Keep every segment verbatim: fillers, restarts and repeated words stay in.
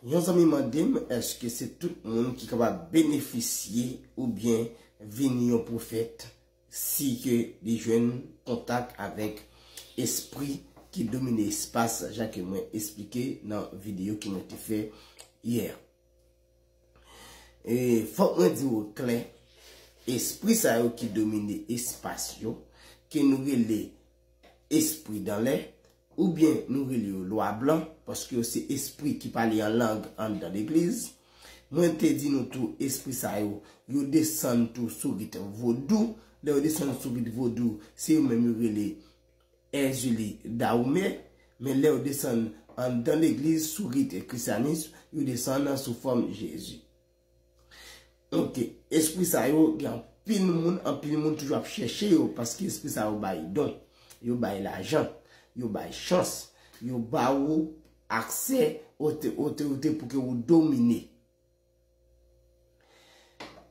Yon zanmi mande m èske se tout moun ki kapab benefisye oubyen vin yon pwofèt si ke li jwenn kontak avèk espri ki domine espas, jan ke mwen esplike nan videyo ke mwen te fè yè. E fòk mwen di w klè, espri sa yo ki domine espas yo, ke nou rele espri dan lè, oubyen nou rele yo lwa blan, paske yo se espri ki pale an lang anndan legliz. Mwen te di nou tou, espri sa yo, yo desann tou sou rit vodou. Lè yo desann sou rit vodou, se yo menm yo rele Èzili Dawoumen. Men lè yo desann anndan legliz sou rit kristyanis, yo desann sou fòm Jezi. Ok, espri sa yo, gen anpil moun, anpil moun toujou ap chèche yo, paske espri sa yo bay don, yo bay lajan, yo bay chans, yo ba ou aksè, ote-, otorite pou ke ou domine.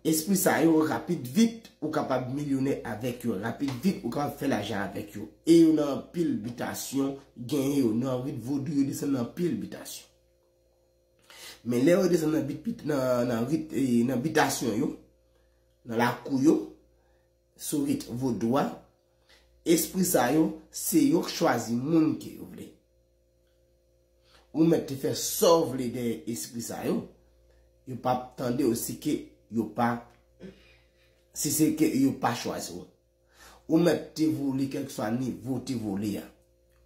Espri sa yo, rapid vit, ou kapab milyonè avèk yo, rapid vit, ou kapab fè lajan avèk yo. E yo nan anpil bitasyon, genyen yo nan rit vodou, yo desann nan anpil bitasyon. Men lè yo desann nan bit, bit, nan, nan rit, e, nan bitasyon yo, nan lakou yo, sou rit vodou a, espri sa yo, se yo k chwazi moun ke yo vle. Ou mèt te fè sa w vle dèyè espri sa yo, yo p ap tande w si ke yo pa, si se ke yo pa chwazi w. Ou mèt te vole kèlkeswa nivo w te vole a.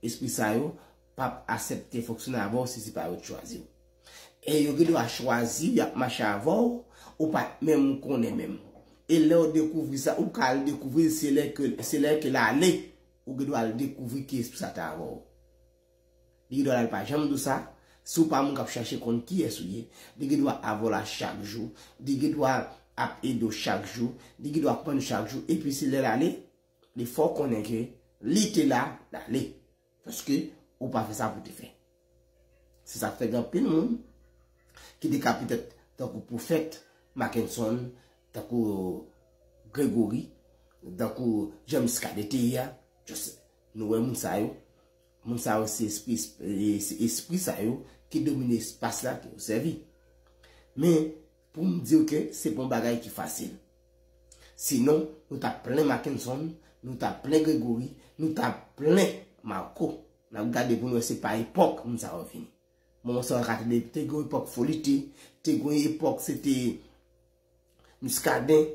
Espri sa yo p ap aksepte fonksyone avè w si se pa yo t chwazi w. E yo gen dwa chwazi w, y ap mache avè w, ou pa t menm konnen menm. E lè w dekouvri sa, ou ka al dekouvri l, se lè ke, se lè ke l ale, ou gen dwa al dekouvri ki espri sa te avè w. Li gen dwa l pa janm di w sa. Si w pa moun k ap chache konn kiyès ou ye, li gen dwa avè w la chak jou. Li gen dwa ap ede w chak jou. Li gen dwa konprann ou chak jou. Epi se lè l ale, li fè w konnen ke li te la, l ale. Paske ou pa fè sa pou te fè. Se sa k fè gen anpil moun ki te ka petèt tankou pwofèt Mackenson, tankou Gregory, tankou Jan Muscadin te ye a. Just, nou wè moun sa yo. Moun sa yo se espri, se espri sa yo ki domine espas la ke yo sèvi. Men, pou m di w ke se pa yon bagay ki fasil. Sinon, nou t ap plen Mackenson, nou t ap plen Gregory, nou t ap plen Marco. N ap gade pou n wè se pa epòk moun sa yo vini. Moman sa yo ka te, te gen yon epòk Folite, te gen yon epòk se te Muscadin,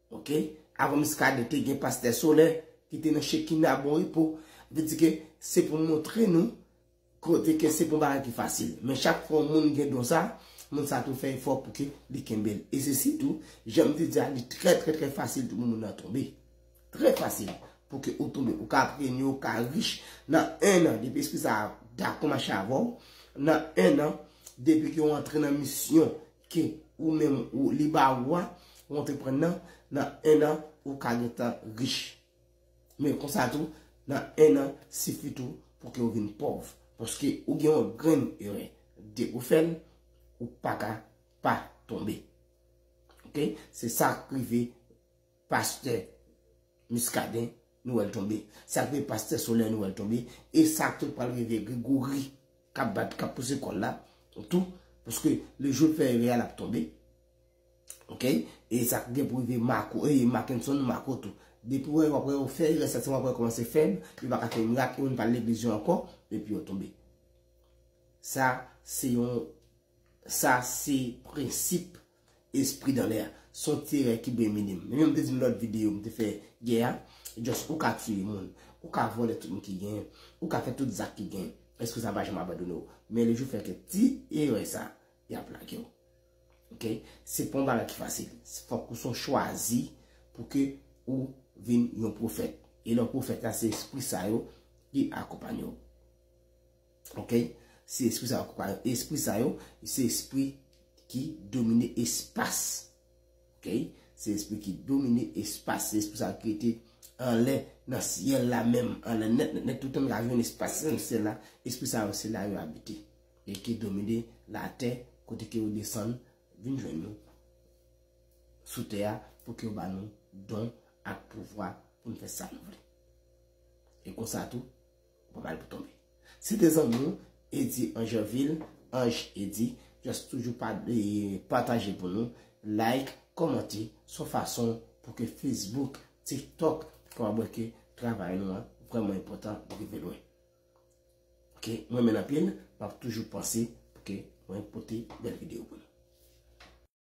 ok? Avan Muscadin te gen pastè Solè ki te nan Chekina bon repo. Vle di ke se pou montre nou kote ke se pa yon bagay ki fasil. Men chak fwa yon moun gen don sa, moun sa tou fè efò pou ke li kenbe l. E se sitou, jan m te di a, li trè, trè, trè fasil pou moun nan tonbe. Trè fasil pou ke ou tonbe. Ou ka premye, ou ka rich nan en an. Depi espri sa a dakò mache avè w, nan en an, depi ke w antre nan misyon ke ou menm ou li ba ou a, ou antreprann nan, nan en an, ou ka gentan rich. Men konsa tou, nan en an, sifi tou pou ke w vin pòv. Paske ou gen yon grenn erè. Depi w fè l, ou pa ka pa tonbe. Ok? Se sa k rive pastè Muscadin, nou wè l tonbe. Sa k rive pastè Solè, nou wè l tonbe. E sa k tou pral rive Gregory, k ap bat, k ap pouse kò l la, tou. Paske le jou l fè erè a, l ap tonbe. Ok? E sa k gen pou rive Marco, e Mackenson, Marco tou. Depi w wè, w ap wè, w fè erè sa, w ap wè kòmanse fèb, yo pa ka fè mirak, yo menm pa al legliz yo ankò, epi yo tonbe. Sa, se yon, sa, se prensip espri dan lè a. Se yon ti erè ki byen minim. Men jan m te di nan lòt videyo m te fè yè a, just ou ka tiye moun, ou ka vòlè tout moun ki genyen, ou ka fè tout zak ki genyen. Espri sa pa janm abandone w. Men le jou fè ke ti erè sa, y ap lage w. Ok? Se pa yon bagay ki fasil. Fòk ou se yon chwazi pou ke ou vin yon pwofèt. E lè w pwofèt la, se espri sa yo ki akonpanye w. Ok? Se espri sa yo ki akonpanye w. Espri sa yo, se espri ki domine espas. Ok? Se espri ki domine espas. Se espri sa yo ki rete anlè nan syèl la menm. Anlè nèt, nèt, nèt, tout an ka jwenn espas nan syèl la. Espri sa yo, se la yo abite. E ki domine latè, kote ke yo desann, vin jwenn nou sou tè a pou ke yo ba nou don ak pouvwa pou n fè sa nou vle. E konsa tou, ou pa pral pou tonbe. Se te zanmi w, Eddy Angerville, Ange Eddy, Just toujou pa, eh, pataje pou nou, like, kòmante, se yon fason pou ke Facebook, TikTok kapab wè ke travay nou an vrèman enpòtan, li rive lwen. Ok, mwen menm anpil, m ap toujou panse pou ke mwen pote bèl videyo pou nou.